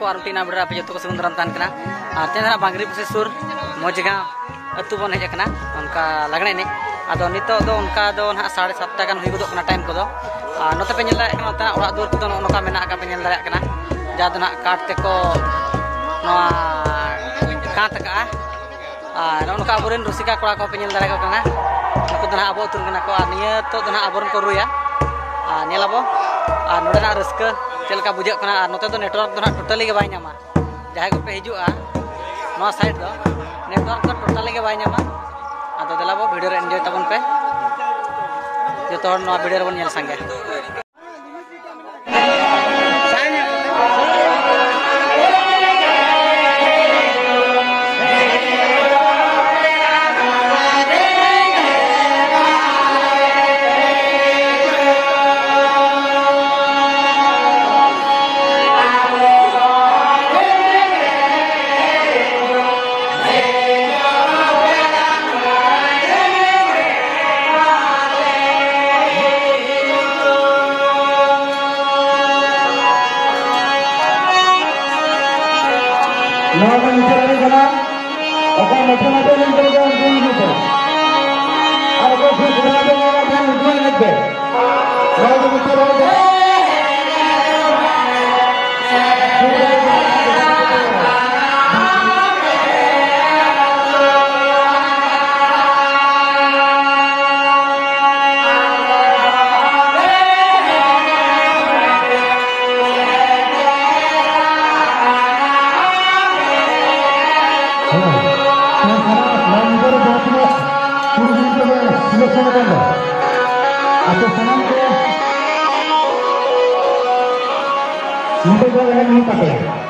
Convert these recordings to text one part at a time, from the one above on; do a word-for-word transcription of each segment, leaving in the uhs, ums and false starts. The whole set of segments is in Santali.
ᱟᱨ ᱢᱤᱫᱴᱤᱡ ᱱᱟᱣᱟ video ᱨᱮ ᱟᱯᱮ ᱡᱚᱛᱚ ᱠᱚ ᱥᱟᱹᱜᱩᱱ ᱫᱟᱨᱟᱢ ᱛᱟᱦᱮᱱ ᱠᱟᱱᱟ᱾ ᱟᱨ ᱛᱮᱦᱮᱧ ᱫᱚ ᱱᱟᱦᱟᱜ ᱵᱟᱝᱨᱤ ᱯᱩᱥᱤ ᱥᱩᱨ ᱢᱚᱡᱽᱜᱟᱸᱣ ᱟᱹᱛᱩ ᱵᱚᱱ ᱦᱮᱡ ᱟᱠᱟᱱᱟ, ᱚᱱᱠᱟ ᱞᱟᱜᱽᱬᱮ ᱮᱱᱮᱡ᱾ ᱟᱫᱚ ᱱᱤᱛᱚᱜ ᱫᱚ ᱚᱱᱠᱟ ᱫᱚ ᱱᱟᱦᱟᱜ ᱥᱟᱲᱮ ᱥᱟᱛᱴᱟ ᱜᱟᱱ ᱦᱩᱭ ᱜᱚᱫᱚᱜ ᱠᱟᱱᱟ time ᱠᱚᱫᱚ᱾ ᱟᱨ ᱱᱚᱛᱮ ᱯᱮ ᱧᱮᱞ ᱫᱟᱲᱮᱭᱟᱜ ᱠᱟᱱᱟ, ᱱᱚᱛᱮᱱᱟᱜ ᱚᱲᱟᱜ ᱫᱩᱣᱟᱹᱨ ᱠᱚᱫᱚ ᱱᱚᱜᱼᱚ ᱱᱚᱝᱠᱟ ᱢᱮᱱᱟᱜ ᱟᱠᱟᱫ, ᱯᱮ ᱧᱮᱞ ᱫᱟᱲᱮᱭᱟᱜ ᱠᱟᱱᱟ, ᱡᱟᱦᱟᱸ ᱫᱚ ᱱᱟᱦᱟᱜ ᱠᱟᱴ ᱛᱮᱠᱚ ᱱᱚᱣᱟ ᱠᱟᱸᱛ ᱟᱠᱟᱜᱼᱟ᱾ ᱟᱨ ᱱᱚᱜᱼᱚ ᱱᱚᱝᱠᱟ ᱟᱵᱚᱨᱮᱱ ᱨᱩᱥᱤᱠᱟ ᱠᱚᱲᱟ ᱠᱚ ᱯᱮ ᱧᱮᱞ ᱫᱟᱲᱮᱭᱟᱠᱚ ᱠᱟᱱᱟ, ᱱᱩᱠᱩ ᱫᱚ ᱱᱟᱦᱟᱜ ᱟᱵᱚ ᱟᱹᱛᱩ ᱨᱮᱱ ᱠᱟᱱᱟ ᱠᱚ᱾ ᱟᱨ ᱱᱤᱭᱟᱹ ᱱᱤᱛᱚᱜ ᱫᱚ ᱱᱟᱦᱟᱜ ᱟᱵᱚᱨᱮᱱ ᱠᱚ ᱨᱩᱭᱟ, ᱟᱨ ᱧᱮᱞ ᱟᱵᱚ ᱟᱨ ᱱᱚᱰᱮᱱᱟᱜ ᱨᱟᱹᱥᱠᱟᱹ ᱪᱮᱫ ᱞᱮᱠᱟ ᱵᱩᱡᱷᱟᱹᱜ ᱠᱟᱱᱟ᱾ ᱟᱨ ᱱᱚᱛᱮ ᱫᱚ network ᱫᱚ ᱱᱟᱦᱟᱜ totally ᱜᱮ ᱵᱟᱭ ᱧᱟᱢᱟ᱾ ᱡᱟᱦᱟᱸᱭ ᱠᱚᱯᱮ ᱦᱤᱡᱩᱜᱼᱟ ᱱᱚᱣᱟ side ᱫᱚ, network ᱫᱚ totally ᱜᱮ ᱵᱟᱭ ᱧᱟᱢᱟ᱾ ᱟᱫᱚ ᱫᱮᱞᱟ ᱵᱚ video ᱨᱮ enjoy ᱛᱟᱵᱚᱱ ᱯᱮ, ᱡᱚᱛᱚ ᱦᱚᱲ ᱱᱚᱣᱟ video ᱨᱮᱵᱚᱱ ᱧᱮᱞ ᱥᱟᱸᱜᱮ᱾ ᱱᱚᱣᱟ ᱫᱚ ᱢᱩᱪᱟᱹᱫ ᱟᱹᱨᱤ ᱠᱟᱱᱟ᱾ ᱚᱠᱚᱭ ᱢᱟᱹᱡᱷᱤ ᱢᱟᱹᱡᱷᱤ ᱞᱤᱧ ᱫᱚᱦᱚ ᱠᱟᱜᱼᱟ, ᱩᱱᱠᱩ ᱞᱟᱹᱜᱤᱫ ᱛᱮ᱾ ᱟᱨ ᱚᱠᱚᱭ ᱥᱩᱨ ᱥᱩᱨ ᱨᱮ ᱢᱮᱱᱟᱜ ᱠᱷᱟᱱ, ᱩᱱᱠᱩ ᱞᱟᱹᱜᱤᱫ ᱛᱮ᱾ ᱱᱚᱣᱟ ᱫᱚ ᱢᱩᱪᱟᱹᱫ ᱟᱹᱨᱤ ᱠᱟᱱᱟ᱾ ᱟᱯᱮ ᱥᱟᱱᱟᱢ ᱠᱚ ᱱᱚᱰᱮ ᱫᱚ ᱮᱱᱮᱡ ᱦᱩᱭᱩᱜ ᱛᱟᱯᱮᱭᱟ᱾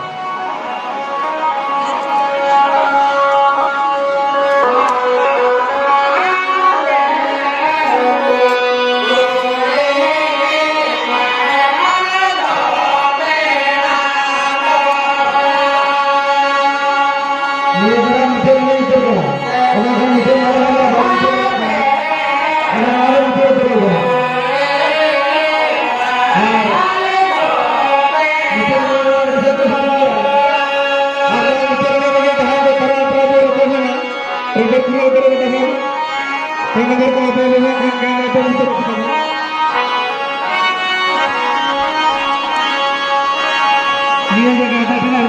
ᱱᱤᱭᱟᱹ ᱡᱟᱭᱜᱟ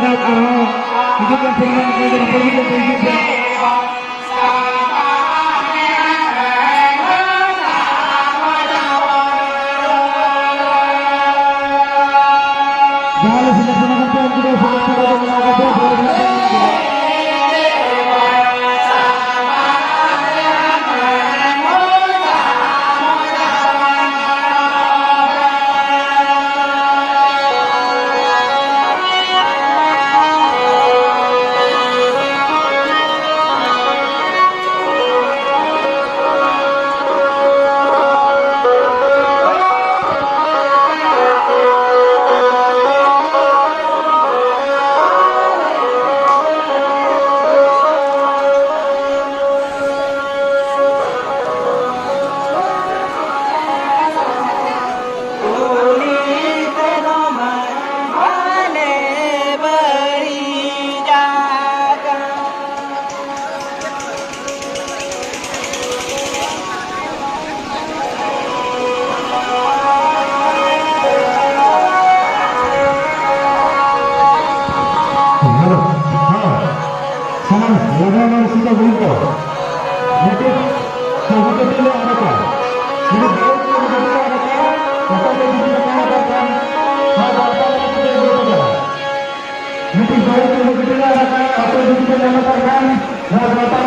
ᱨᱮ ᱟᱨᱦᱚᱸ ᱦᱤᱡᱩᱜ ᱠᱟᱱ ᱥᱮᱨᱢᱟ ᱱᱚᱝᱠᱟ ᱜᱮ ᱨᱚᱯᱚᱲ ᱦᱩᱭᱩᱜ ᱛᱟᱵᱚᱱᱟ᱾ ᱦᱮᱞᱳ, ᱦᱮᱸ, ᱥᱟᱱᱟᱢ ᱞᱟᱜᱟᱱ ᱟᱨ ᱥᱤᱫᱟᱹ ᱦᱩᱭᱩᱜ ᱫᱚ ᱢᱤᱫᱴᱤᱡ ᱥᱚᱦᱚ ᱠᱟᱛᱮ ᱞᱮ ᱟᱨᱟᱜᱟ᱾ ᱢᱤᱫᱴᱤᱡ ᱜᱟᱹᱭ ᱠᱚ ᱡᱩᱫᱤ ᱞᱮ ᱟᱨᱟᱜᱟ, ᱚᱠᱟ ᱠᱚ ᱡᱩᱫᱤ ᱞᱮ ᱟᱨᱟᱜᱟ ᱠᱷᱟᱱ, ᱱᱚᱣᱟ ᱵᱟᱨᱯᱟ ᱞᱮ ᱪᱤᱠᱟᱹ ᱜᱚᱫ ᱠᱟᱜᱼᱟ᱾ ᱢᱤᱫᱴᱤᱡ ᱜᱟᱹᱭ ᱠᱚ ᱡᱩᱫᱤ ᱞᱮ ᱟᱨᱟᱜᱟ, ᱚᱠᱟ ᱡᱩᱫᱤ ᱞᱮ ᱧᱟᱢ ᱠᱟᱜ ᱠᱷᱟᱱ, ᱱᱚᱣᱟ ᱵᱟᱨᱯᱟ